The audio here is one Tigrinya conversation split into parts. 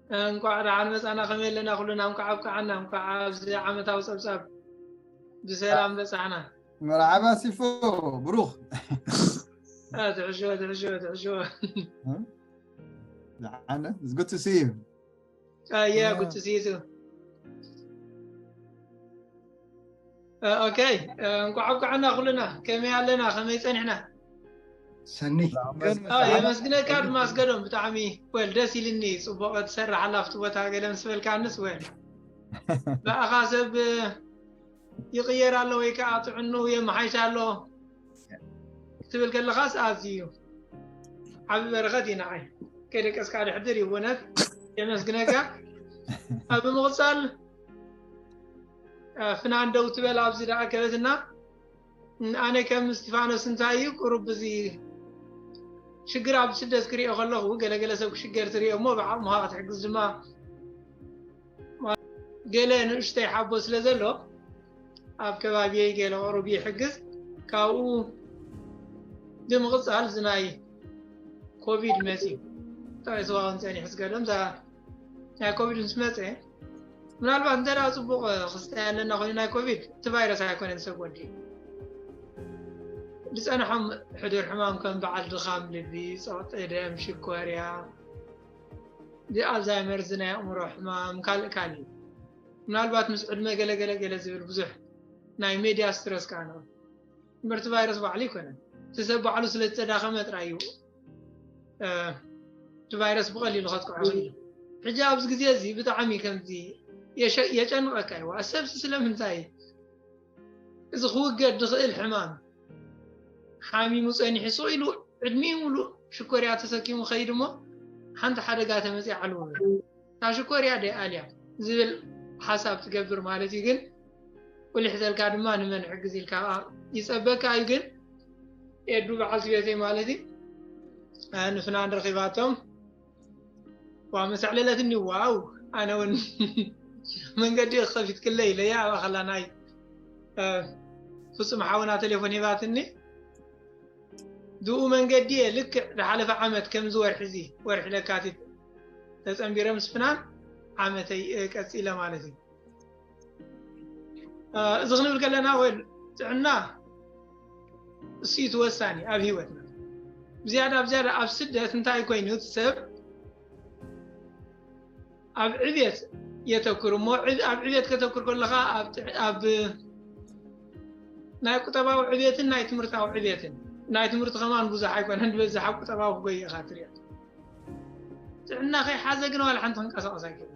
እንኳዕ ደሓን መጻና። ከመይ ኣለና ኩልና? እንኳዕ ኣብቃዓና። እንኳዕ ኣብዚ ዓመታዊ ጸብጻብ ብሰላም በጻሕና። መርሓባ ሲፎ፣ ብሩኽ። ትሕሽወ ትሕሽወ ትሕሽወ። ደሓን፣ it's good to see you። Yeah, good to see you too. Okay, እንኳዕ ኣብቃዓና ኩልና። ከመይ ኣለና? ከመይ ጸኒሕና? ሰኒ የመስግነካ ድማ ኣስገዶም። ብጣዕሚ well ደስ ኢልኒ። ጽቡቕ ትሰርሕ ኣላ ኣብቲ ቦታ ገለ ምስ በልካንስ well ብኣኻ ሰብ ይቕየር ኣሎ ወይ ከዓ ጥዕንኡ የመሓይሽ ኣሎ ክትብል ከለኻስ ኣዝዩ እዩ ዓቢ በረኸት እዩ ንዓይ። ከይደቀስካ ድሕድር እዩ ብእውነት የመስግነካ። ኣብ ምቕጻል ፍናን ደው ትበል ኣብዚ ደኣ ከበትና። ኣነ ከም እስቲፋኖስ እንታይ እዩ ቁሩብ እዚ ሽግር ኣብ ስደት ክሪኦ ከለኹ ገለገለ ሰብ ክሽገር ትሪኦ እሞ ብዓቕምኻ ክትሕግዝ ድማ ገለ ንእሽተይ ሓቦ ስለ ዘሎ ኣብ ከባቢየይ ገለ ቁሩብ ይሕግዝ። ካብኡ ብምቕጻል እዚ ናይ ኮቪድ መጺኡ እንታይ ስዋውን ጸኒሑ ዝገለም ናይ ኮቪድ ምስ መጸ ምናልባት እንተ ደኣ ጽቡቕ ክስታይ ኣለና ኮይኑ ናይ ኮቪድ እቲ ቫይረስ ኣይኮነን ሰብ ወዲ ዝጸንሖም ሕዱር ሕማም ከም በዓል ድኻም ልቢ፣ ጸቕጢ ደም፣ ሽኮርያ፣ ብኣልዛይመር፣ እዚ ናይ ኣእምሮ ሕማም ካልእ ካልእ እዩ። ምናልባት ምስ ዕድመ ገለ ገለ ገለ ዝብል ብዙሕ ናይ ሜድያ ስትረስ ከዓ ንብል እምበር እቲ ቫይረስ ባዕሉ ኣይኮነን። እቲ ሰብ ባዕሉ ስለ ዝተዳኸመ ጥራይ እዩ እቲ ቫይረስ ብቐሊሉ ከጥቅዖ ክእል። ሕጂ ኣብዚ ግዜ እዚ ብጣዕሚ ከምዚ የጨንቐካ እዩ። ሰብሲ ስለምንታይ እዚ ክውገድ ዝኽእል ሕማም ሓሚሙ ጸኒሑ ስቕ ኢሉ ዕድሚኡ ሙሉእ ሽኮርያ ተሰኪሙ ኸይድ እሞ ሓንቲ ሓደጋ ተመፅያ ዓልዎ እታ ሽኮርያ ደይ ኣልያ ዝብል ሓሳብ ትገብር ማለት እዩ። ግን ቁሊሕ ተልካ ድማ ንመን ሕግዝ ኢልካ ይፀበካ እዩ። ግን ኤዱ በዓልቲ ቤተይ ማለት እዩ ንፍናን ረኺባቶም ዋ መሰዕለለትኒ ዋው ኣነ እውን መንገዲ ከፊትክለይ ኢለያ ኣባኸላ ናይ ፍፁም ሓውና ቴሌፎን ሂባትኒ ብኡ መንገዲ እየ ልክዕ ዝሓለፈ ዓመት ከምዚ ወርሒ እዚ ወርሒ ለካቲት ተፀንቢረ ምስ ፍናን ዓመተይ ቀፂለ ማለት እዩ። እዚ ክንብል ከለና ወይ ጥዕና እሱ እዩ ተወሳኒ ኣብ ሂወትና ብዝያዳ ብዝያዳ ኣብ ስደት እንታይ ኮይኑ ሰብ ኣብ ዕብየት የተኩር እሞ ኣብ ዕብየት ከተኩር ከለካ ኣብ ናይ ቁጠባዊ ዕብየትን ናይ ትምህርታዊ ዕብየትን ናይ ትምህርቲ ከማን ብዙሕ ኣይኮነን ዝበዝሕ ኣብ ቁጠባዊ ክጎይ ኢካ ትሪኦ ጥዕና ከይሓዘ ግን ዋላ ሓንቲ ክንቀሳቀስ ኣይክእልን።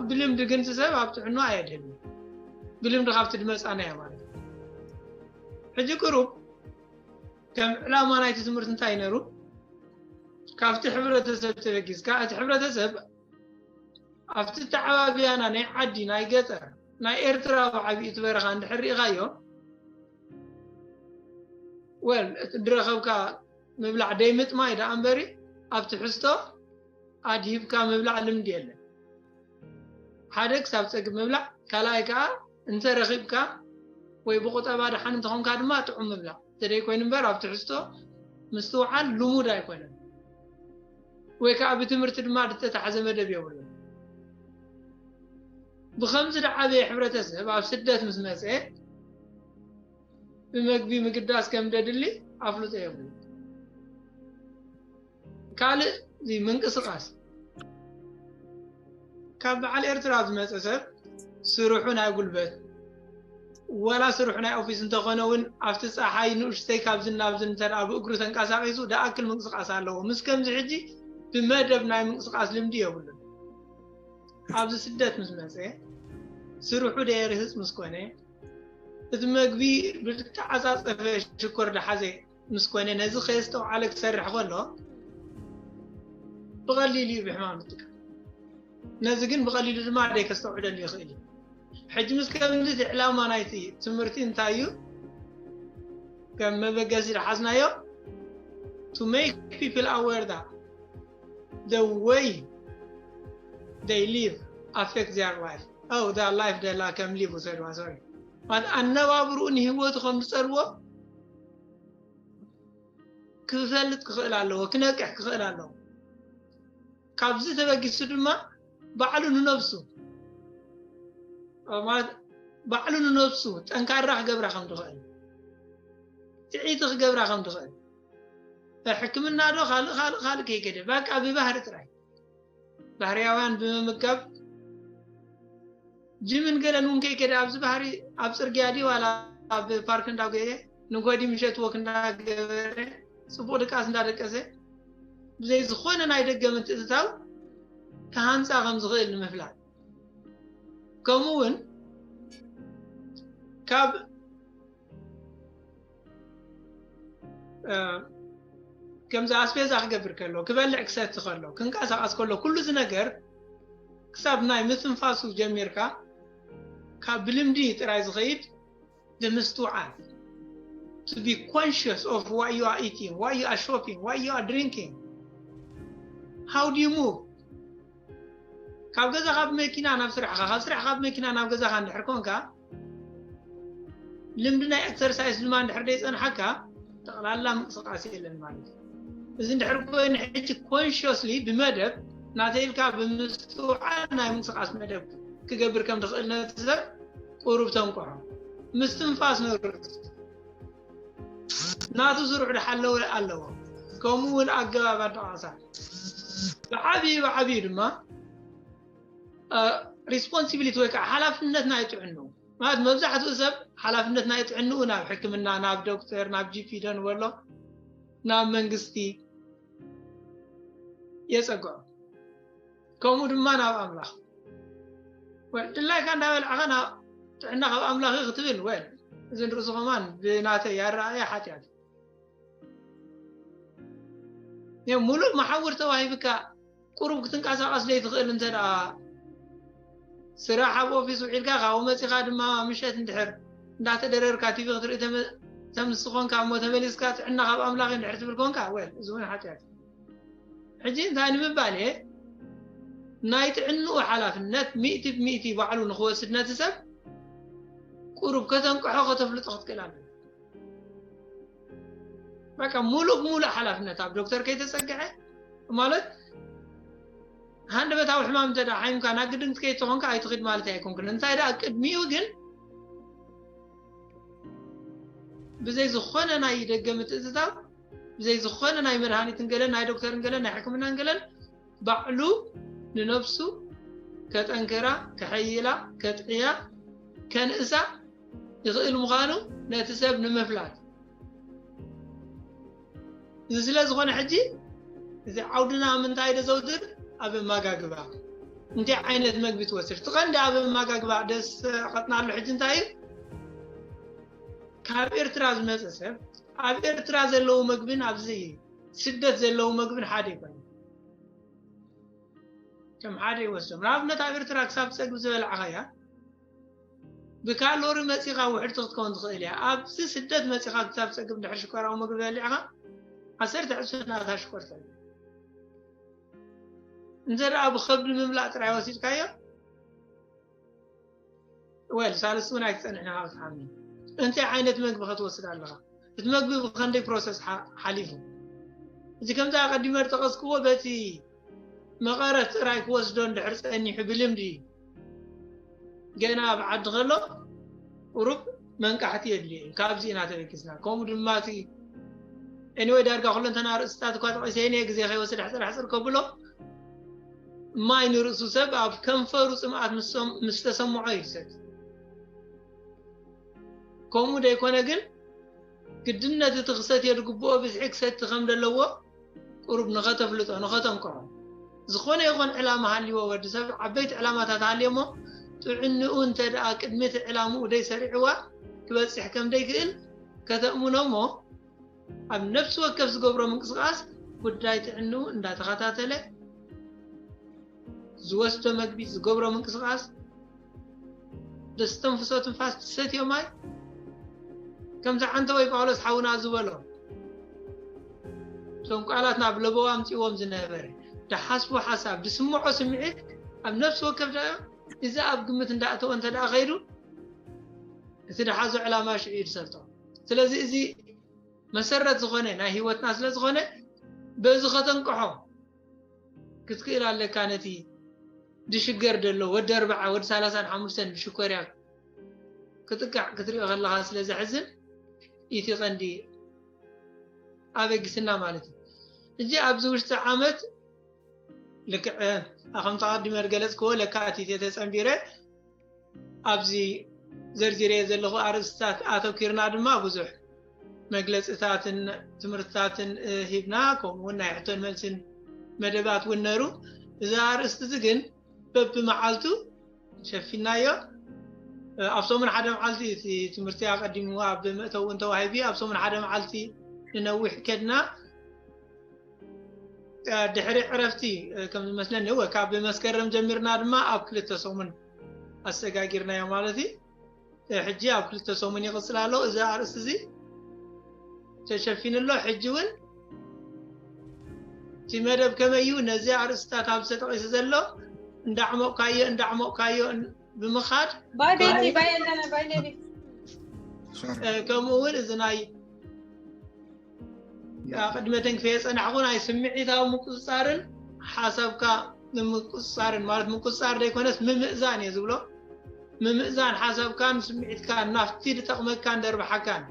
ብልምዲ ግን ሰብ ኣብ ጥዕና ኣየድህልን። ብልምዲ ካብቲ ድመፃና እያ ማለት እዩ። ሕጂ ቅሩብ ከም ዕላማ ናይቲ ትምህርቲ እንታይ ነሩ? ካብቲ ሕብረተሰብ ተበጊዝካ እቲ ሕብረተሰብ ኣብቲ ተዓባብያና ናይ ዓዲ ናይ ገጠር ናይ ኤርትራ ብዓብኡ እቲ በረኻ እንድሕር ሪኢኻዮ ወል ድረኸብካ ምብላዕ ደይምጥማይ ደኣ እምበሪ ኣብ ትሕዝቶ ኣድሂብካ ምብላዕ ልምዲ የለን። ሓደ ክሳብ ጸግብ ምብላዕ፣ ካልኣይ ከኣ እንተ ረኺብካ ወይ ብቁጠባ ደሓን እንተኾንካ ድማ ጥዑም ምብላዕ። ተደይ ኮይኑ እምበር ኣብ ትሕዝቶ ምስትውዓል ልሙድ ኣይኮነን። ወይ ከኣ ብትምህርቲ ድማ ዝተታሕዘ መደብ የብሉን። ብኸምዚ ደዓበየ ሕብረተሰብ ኣብ ስደት ምስ መጸ ብመግቢ ምግዳስ ከም ደድሊ ኣፍልጦ የብሉ። ካልእ እዚ ምንቅስቃስ ካብ በዓል ኤርትራ ዝመፀ ሰብ ስርሑ ናይ ጉልበት ወላ ስርሑ ናይ ኦፊስ እንተኾነ እውን ኣብቲ ፀሓይ ንኡሽተይ ካብዚ ናብዚ እንተ ብእግሩ ተንቀሳቂሱ ደኣክል ምንቅስቃስ ኣለዎ። ምስ ከምዚ ሕጂ ብመደብ ናይ ምንቅስቃስ ልምዲ የብሉን። ኣብዚ ስደት ምስ መፀ ስርሑ ደየርህፅ ምስ ኮነ እቲ መግቢ ብዝተዓፃፀፈ ሽኮር ደሓዘ ምስ ኮነ ነዚ ከየስተውዓለ ክሰርሕ ከሎ ብቐሊሉ እዩ ብሕማም ዝጥቀም። ነዚ ግን ብቐሊሉ ድማ ደይ ከስተውዕለሉ ይኽእል እዩ። ሕጂ ምስ ከምዚ እቲ ዕላማ ናይቲ ትምህርቲ እንታይ እዩ? ከም መበገሲ ዝሓዝናዮ to make people aware that the way they live affect their life። Oh, their life ደላ ከም ሊቭ ውሰድዋ ሶሪ ማለት ኣነባብርኡ ንህይወቱ ከም ዝፀልዎ ክፈልጥ ክኽእል ኣለዎ፣ ክነቅሕ ክኽእል ኣለዎ። ካብዚ ተበጊሱ ድማ ባዕሉ ንነብሱ፣ ማለት፣ ባዕሉ ንነብሱ ጠንካራ ክገብራ ከም ትኽእል፣ ጥዕይቲ ክገብራ ከም ትኽእል፣ ሕክምና ዶ ካልእ ካልእ ካልእ ከይከደ፣ በቃ ብባህሪ ጥራይ፣ ባህርያውያን ብምምጋብ፣ ጅምን ገለን እውን ከይከደ፣ ኣብዚ ባህሪ፣ ኣብ ጽርግያ ድዩ ዋላ ኣብ ፓርክ እንዳጎየ፣ ንጎዲ ምሸት ወክ እንዳገበረ፣ ጽቡቕ ድቃስ እንዳደቀሰ፣ ብዘይ ዝኾነ ናይ ደገ ምትእትታው ክሃንጻ ከም ዝኽእል ንምፍላጥ፣ ከምኡ እውን ካብ እ፣ ከምዚ ኣስቤዛ ክገብር ከሎ፣ ክበልዕ ክሰቲ ከሎ፣ ክንቀሳቐስ ከሎ፣ ኩሉ እዚ ነገር ክሳብ ናይ ምትንፋሱ ጀሚርካ፣ ካብ ብልምዲ ጥራይ ዝኸይድ ብምስትውዓል፣ to be conscious of what you are eating, what you are shopping, what you are drinking, how do you move? ካብ ገዛኻ ብመኪና ናብ ስራሕኻ፣ ካብ ስራሕኻ ብመኪና ናብ ገዛኻ እንድሕር ኮንካ፣ ልምዲ ናይ ኤክሰርሳይስ ድማ እንድሕር ደይጸንሓካ፣ ጠቕላላ ምንቅስቃስ የለን ማለት እዩ። እዚ እንድሕር ኮይኑ፣ ሕጂ ኮንሽስሊ ብመደብ ናተይ ኢልካ ብምስትውዓል ናይ ምንቅስቃስ መደብ ክገብር ከም ዝኽእል ነቲ ሰብ ቁሩብ ተንቅሖ። ምስትንፋስ ንርእስ ናቱ ስሩዕ ድሓለወ ኣለዎ። ከምኡ እውን ኣገባብ ኣደቓቕሳ ብዓብዩ ብዓብዩ ድማ ሪስፖንሲቢሊቲ ወይ ከዓ ሓላፍነት ናይ ጥዕንኡ፣ ማለት፣ መብዛሕትኡ ሰብ ሓላፍነት ናይ ጥዕንኡ ናብ ሕክምና፣ ናብ ዶክተር፣ ናብ ጂፒ ደንበሎ፣ ናብ መንግስቲ የጸግዖ። ከምኡ ድማ ናብ ኣምላኽ። ወ-፣ ድላይካ እንዳበላዕኻ ናብ ጥዕና ካብ ኣምላኽ እዩ ክትብል፣ ወ-፣ እዚ ንርእሱ ከማን ብናተይ ኣረኣእያ ሓጢኣት እዩ። ሙሉእ መሓውር ተዋሂብካ ቁሩብ ክትንቀሳቐስ ዘይትኽእል እንተ ደኣ ስራሕ ኣብ ኦፊስ ውዒልካ፣ ካብኡ መጺኻ ድማ ምሸት እንድሕር እንዳተደረርካ ቲቪ ክትርኢ ተመ-፣ ተምስ ኾንካ እሞ ተመሊስካ ጥዕና ካብ ኣምላኽ እዩ እንድሕር ትብል ኮንካ፣ ወል፣ እዚ እውን ሓጢኣት እዩ። ሕጂ እንታይ ንምባል እየ? ናይ ጥዕንኡ ሓላፍነት ሚእቲ ብሚእቲ ባዕሉ ንኽወስድ ነቲ ሰብ ቁሩብ ከተንቅሖ፣ ከተፍልጦ ክትክእል ኣለካ። በቃ ሙሉእ ብሙሉእ ሓላፍነት ኣብ ዶክተር ከይተጸግዐ፣ ማለት፣ ሃንደበታዊ ሕማም እንተ ደኣ ሓሚምካ፣ ናብ ግድን ክትከይድ ተኾንካ ኣይትኽድ ማለት ኣይኮንኩን። እንታይ ደኣ ቅድሚኡ ግን ብዘይ ዝኾነ ናይ ደገ ምትእትታው፣ ብዘይ ዝኾነ ናይ መድሃኒትን ገለን፣ ናይ ዶክተርን ገለን፣ ናይ ሕክምናን ገለን፣ ባዕሉ ንነብሱ ከጠንክራ፣ ከሐይላ፣ ከጥዕያ፣ ከንእሳ ይኽእል ምዃኑ ነቲ ሰብ ንምፍላጥ። እዚ ስለ ዝኾነ ሕጂ እዚ ዓውድና ምንታይ ደዘውትር? ኣብ ኣመጋግባ። እንታይ ዓይነት መግቢ ትወስድ? እቲ ቀንዲ ኣብ ኣመጋግባ ደስ ቀጥናሉ ሕጂ እንታይ እዩ? ካብ ኤርትራ ዝመጸ ሰብ፣ ኣብ ኤርትራ ዘለዉ መግብን ኣብዚ ስደት ዘለዉ መግብን ሓደ ይኮነ። ከም ሓደ ይወስዶም። ንኣብነት ኣብ ኤርትራ ክሳብ ጸግቢ ዝበላዕኻያ ብካሎሪ መጺኻ ውሕድቲ ክትከውን ትኽእል እያ። ኣብዚ ስደት መጺኻ ክሳብ ጸግብ ድሕሪ ሽኮራዊ መግቢ በሊዕኻ ዓሰርተ ዕጽፊ ናታ ሽኮር ትበልዕ። እንተ ደኣ ብኸብዲ ምምላእ ጥራይ ወሲድካዮ፣ ወል ሳልስቲ እውን ኣይትጸንሕን ኢኻ ክትሓሚ። እንታይ ዓይነት መግቢ ክትወስድ ኣለኻ? እቲ መግቢ ብኸንደይ ፕሮሰስ ሓ-፣ ሓሊፉ? እዚ ከምዚ ኣቐዲመ ዝጠቐስክዎ በቲ መቐረት ጥራይ ክወስዶ እንድሕር ጸኒሑ ብልምዲ ገና ኣብ ዓዲ ከሎ ቁሩብ መንቃሕቲ የድልዮ እዩ። ካብዚ ኢና ተበጊስና። ከምኡ ድማ እቲ ኤኒወይ ዳርጋ ኩለንተና ርእስታት እኳ ጠቒሰ እየ ግዜ ከይወስድ ሕጽር ሕጽር ከብሎ ማይ ንርእሱ ሰብ ኣብ ከንፈሩ ጽምኣት ምስ ሰም-፣ ምስ ተሰምዖ እዩ ዝሰቲ። ከምኡ ደይኮነ ግን ግድነት እቲ ክሰትዮ ዝግብኦ ብዝሒ ክሰቲ ከም ዘለዎ ቁሩብ ንኸተፍልጦ፣ ንኸተንቅሖ። ዝኾነ ይኹን ዕላማ ሃልይዎ ወዲ ሰብ፣ ዓበይቲ ዕላማታት ሃልዮ እሞ፣ ጥዕንኡ እንተ ደኣ ቅድሚ እቲ ዕላምኡ ደይሰሪዕዋ ክበጽሕ ከም ደይክእል ከተእምኖ እሞ፣ ኣብ ነፍሲ ወከፍ ዝገብሮ ምንቅስቓስ ጉዳይ ጥዕንኡ እንዳተኸታተለ፣ ዝወስዶ መግቢ፣ ዝገብሮ ምንቅስቓስ፣ ዘስተንፍሶ ትንፋስ፣ ዝሰትዮ ማይ፣ ከምቲ ዓንተቦይ ጳውሎስ ሓውና ዝበሎ፣ እቶም ቃላት ናብ ለበዋ ኣምጺእዎም ዝነበረ፣ ዝሓስቦ ሓሳብ፣ ዝስምዖ ስምዒት ኣብ ነፍሲ ወከፍ ደኣ እዚ ኣብ ግምት እንዳእተወ እንተ ደኣ ኸይዱ፣ እቲ ዝሓዞ ዕላማ ሽዑ እዩ ዝሰልጦ። ስለዚ እዚ መሰረት ዝኾነ ናይ ህይወትና ስለ ዝኾነ፣ በዚ ከተንቅሖ፣ ክትክእል ኣለካ። ነቲ ድሽገር ደሎ ወዲ ኣርባዓ ወዲ ሰላሳን ሓሙሽተን ብሽኮርያ ክጥቃዕ ክትሪኦ ከለኻ ስለ ዘሕዝን፣ እቲ ቀንዲ ኣበጊስና ማለት እዩ። እጂ ኣብዚ ውሽጢ ዓመት ልክዕ ከምቲ ኣቐዲመ ዝገለጽክዎ ለካቲት እየ ተጸንቢረ። ኣብዚ ዘርዚረዮ ዘለኹ ኣርእስትታት ኣተኪርና ድማ ብዙሕ መግለጽታትን ትምህርትታትን ሂብና፣ ከምኡ እውን ናይ ሕቶን መልስን መደባት እውን ነሩ። እዚ ኣርእስቲ እዚ ግን በብመዓልቱ ሸፊናዮ። ኣብ ሰሙን ሓደ መዓልቲ እቲ ትምህርቲ ኣቐዲሙ ኣብ መእተዊ እንተዋሂቢ ኣብ ሰሙን ሓደ መዓልቲ ንነዊሕ ከድና። ድሕሪ ዕረፍቲ ከም ዝመስለኒ ወይ ካብ መስከረም ጀሚርና ድማ ኣብ ክልተ ሰሙን ኣሰጋጊርናዮ ማለት እዩ። ሕጂ ኣብ ክልተ ሰሙን ይቕፅል ኣሎ። እዚ ኣርእስቲ እዚ ተሸፊኑ ኣሎ። ሕጂ እውን እቲ መደብ ከመይ እዩ ነዚ ኣርእስታት ኣብዚ ተጠቒሱ ዘሎ እንዳዕመቕካዮ እንዳዕመቕካዮ ብምኻድ ባይ ቤቲ ባይ ኣለና ባይ ሌሊ ከምኡ እውን እዚ ናይ ቅድመ ተንክፈ የፀናሕኩ ናይ ስምዒታዊ ምቁፅፃርን ሓሳብካ ንምቁፅፃርን ማለት ምቁፅፃር ዘይኮነስ ምምእዛን እየ ዝብሎ። ምምእዛን ሓሳብካን ስምዒትካን ናብቲ ዝጠቕመካን ደርብሓካን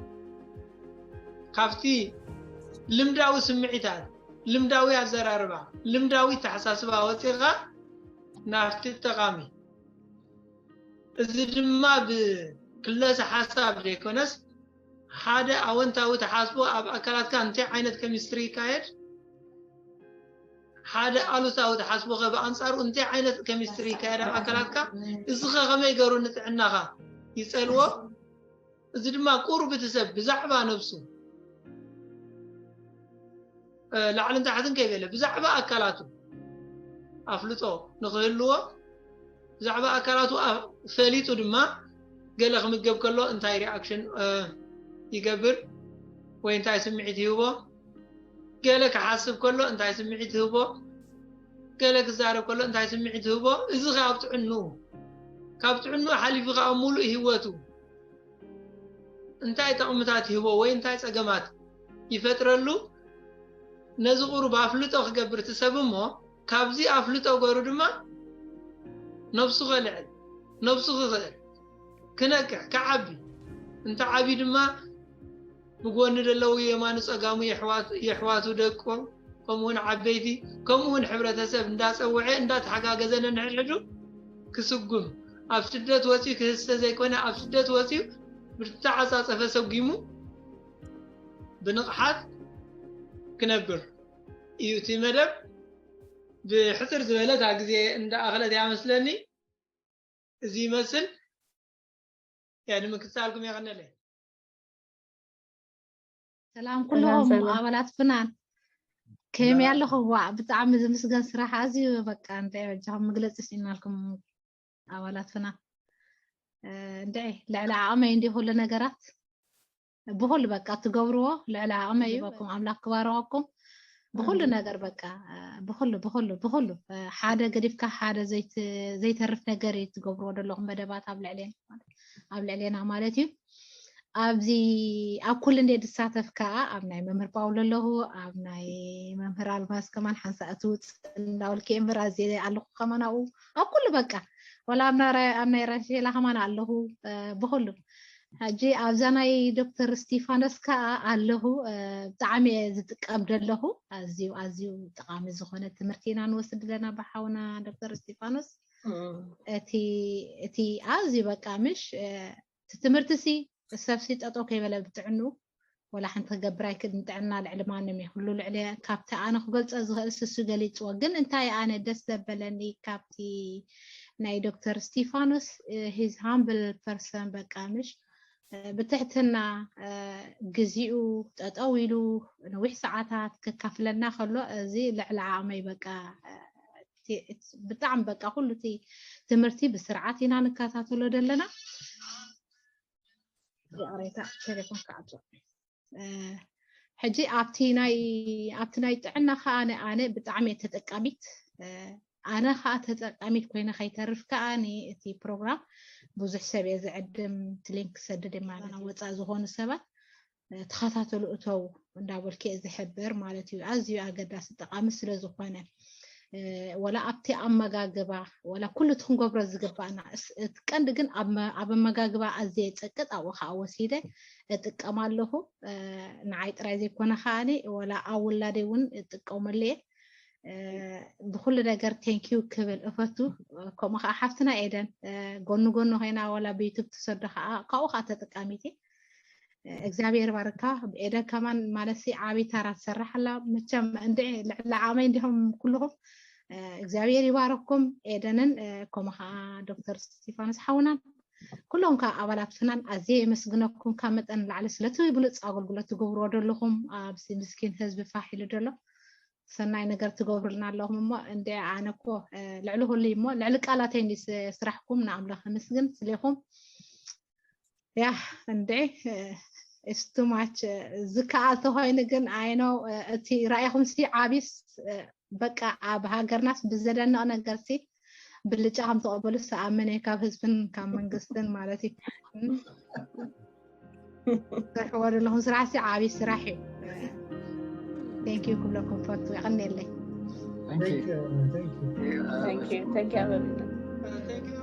ካብቲ ልምዳዊ ስምዒታት፣ ልምዳዊ ኣዘራርባ፣ ልምዳዊ ተሓሳስባ ወፂኻ ናብቲ ጠቓሚ። እዚ ድማ ብክለሰ ሓሳብ ዘይኮነስ ሓደ ኣወንታዊ ተሓስቦ ኣብ ኣካላትካ እንታይ ዓይነት ኬሚስትሪ ይካየድ፣ ሓደ ኣሉታዊ ተሓስቦ ከ ብኣንፃሩ እንታይ ዓይነት ኬሚስትሪ ይካየድ ኣብ ኣካላትካ፣ እዚ ከ ከመይ ገሩ ንጥዕናኻ ይፀልዎ። እዚ ድማ ቁሩብ እቲ ሰብ ብዛዕባ ነብሱ ላዕልን ታሕትን ከይበለ ብዛዕባ ኣካላቱ ኣፍልጦ ንክህልዎ ብዛዕባ ኣካላቱ ፈሊጡ ድማ ገለ ክምገብ ከሎ እንታይ ሪኣክሽን ይገብር ወይ እንታይ ስምዒት ይህቦ፣ ገለ ክሓስብ ከሎ እንታይ ስምዒት ይህቦ፣ ገለ ክዛረብ ከሎ እንታይ ስምዒት ይህቦ፣ እዚ ካብ ጥዕንኡ ካብ ጥዕንኡ ሓሊፉ ከዓ ሙሉእ ህይወቱ እንታይ ጠቕምታት ይህቦ ወይ እንታይ ፀገማት ይፈጥረሉ፣ ነዚ ቁሩብ ኣፍልጦ ክገብር እቲ ሰብ እሞ ካብዚ ኣፍልጦ ገሩ ድማ ነብሱ ከልዕል፣ ነብሱ ክኽእል፣ ክነቅሕ፣ ክዓቢ፣ እንተ ዓቢ ድማ ብጎኒ ዘለዉ የማኑ ጸጋሙ የሕዋቱ ደቆም ከምኡውን ዓበይቲ ከምኡውን ሕብረተሰብ እንዳጸውዐ እንዳተሓጋገዘ ነንሕድሕዱ ክስጉም፣ ኣብ ስደት ወጺኡ ክህሰ ዘይኮነ ኣብ ስደት ወጺኡ ብዝተዓጻጸፈ ሰጒሙ ብንቕሓት ክነብር እዩ እቲ መደብ። ብሕጽር ዝበለ እታ ግዜ እንዳኣኸለት እያ መስለኒ። እዚ ይመስል። ያ ንምክትታልኩም የቐነለይ። ሰላም ኩሎም ኣባላት ፍናን ከመይ ኣለኹም? ዋ ብጣዕሚ ዝምስገን ስራሕ ኣዝዩ በቃ እንታይ በጃኹም መግለፂ ስኢናልኩም ኣባላት ፍናን። እንድዒ ልዕሊ ዓቕመይ እንዲ ኩሉ ነገራት ብኩሉ በቃ ትገብርዎ ልዕሊ ዓቕመይ እዩ። በኩም ኣምላኽ ክባርኸኩም ብኩሉ ነገር በቃ ብኩሉ ብኩሉ ብኩሉ ሓደ ገዲፍካ ሓደ ዘይተርፍ ነገር እዩ ትገብርዎ ዘለኹም መደባት ኣብ ልዕሌና ማለት እዩ። ኣብዚ ኣብ ኩሉ እንደ ድሳተፍ ከዓ ኣብ ናይ መምህር ፓውሎ ኣለኹ፣ ኣብ ናይ መምህር ኣልማዝ ከማን ሓንሳ እቲ ውፅእ እንዳበልኪ እምበር ኣዝየ ኣለኹ ከማን ኣብኡ ኣብ ኩሉ በቃ ወላ ኣብ ናይ ራሼላ ከማን ኣለኹ ብኩሉ። ሕጂ ኣብዛ ናይ ዶክተር እስቲፋኖስ ከዓ ኣለኹ ብጣዕሚ እየ ዝጥቀም ዘለኹ። ኣዝዩ ኣዝዩ ጠቓሚ ዝኾነ ትምህርቲ ኢና ንወስድ ዘለና ብሓውና ዶክተር እስቲፋኖስ። እቲ እቲ ኣዝዩ በቃ ምሽ እቲ ትምህርቲ ሲ ሰብሲ ጠጠው ከይበለ ብጥዕኑ ወላ ሓንቲ ክገብር ኣይክእልን። ጥዕና ልዕሊ ማንም እዩ። ኩሉ ልዕሊ ካብቲ ኣነ ክገልፆ ዝኽእል ስሱ ገሊፅዎ። ግን እንታይ ኣነ ደስ ዘበለኒ ካብቲ ናይ ዶክተር እስቲፋኖስ his humble person በቃ ምሽ ብትሕትና ግዚኡ ጠጠው ኢሉ ነዊሕ ሰዓታት ከካፍለና ከሎ እዚ ልዕሊ ዓቕመይ በቃ ብጣዕሚ በቃ ኩሉ እቲ ትምህርቲ ብስርዓት ኢና ንከታተሎ ዘለና። ይቕሬታ ቴሌፎን ክዓጾ። ሕጂ ኣብቲ ናይ ኣብቲ ናይ ጥዕና ከዓ ኣነ ኣነ ብጣዕሚ እየ ተጠቃሚት። ኣነ ከዓ ተጠቃሚት ኮይነ ከይተርፍ ከዓ እቲ ፕሮግራም ብዙሕ ሰብ እየ ዝዕድም፣ እቲ ሊንክ ክሰድድ እየ ማለት እዩ። ወፃእ ዝኾኑ ሰባት ተኸታተሉ እተው እንዳበልኩ እየ ዝሕብር ማለት እዩ። ኣዝዩ ኣገዳሲ ጠቓሚ ስለ ዝኾነ ወላ ኣብቲ ኣመጋግባ ወላ ኩሉ እቲ ክንገብሮ ዝግባእና፣ እቲ ቀንዲ ግን ኣብ ኣመጋግባ ኣዝየ ይጸቅጥ፣ ኣብኡ ከዓ ወሲደ እጥቀም ኣለኹ። ንዓይ ጥራይ ዘይኮነ ከዓኒ ወላ ኣብ ውላደይ እውን እጥቀመሉ እየ። ብኩሉ ነገር ቴንኪዩ ክብል እፈቱ። ከምኡ ከዓ ሓፍትና ኤደን ጎኒ ጎኒ ኮይና ወላ ብዩቱብ ትሰዶ ከዓ ካብኡ ከዓ ተጠቃሚቲ እግዚኣብሔር ባርካ። ኤደን ከማን ማለት ሲ ዓብይ ታራ ትሰርሕ ኣላ። መቸም እንድዒ ልዕሊ ዓመይ እንዲኹም ኩልኹም እግዚኣብሔር ይባረኩም። ኤደንን ከምኡ ከዓ ዶክተር ስቲፋኖስ ሓውናን ኩሎም ከዓ ኣባላት ፍናን ኣዝየ የመስግነኩም ካብ መጠን ላዕሊ ስለቲ ብሉፅ ኣገልግሎት ትገብርዎ ዘለኹም ኣብዚ ምስኪን ህዝቢ ፋሕ ኢሉ ዘሎ ሰናይ ነገር ትገብሩልና ኣለኹም። እሞ እንደ ኣነ እኮ ልዕሊ ኩሉ እሞ ልዕሊ ቃላተይ እንዲ ስራሕኩም ንኣምላኽ ምስግን ስሌኹም። ያ እንደ it's too much ዝከኣል ተኾይኑ ግን ኣይኖ እቲ ራእይኹም ሲ ዓቢስ በቃ ኣብ ሃገርናስ ብዘደንቕ ነገር ሲ ብልጫ ከም ተቐበሉ ሰኣምን እየ ካብ ህዝብን ካብ መንግስትን ማለት እዩ። ትሰርሕዎ ዘለኹም ስራሕ ሲ ዓብይ ስራሕ እዩ። Thank you ክብለኩም ፈቱ። የቐንየለይ። Thank you. Thank you. Thank you. Thank you ኣበብና።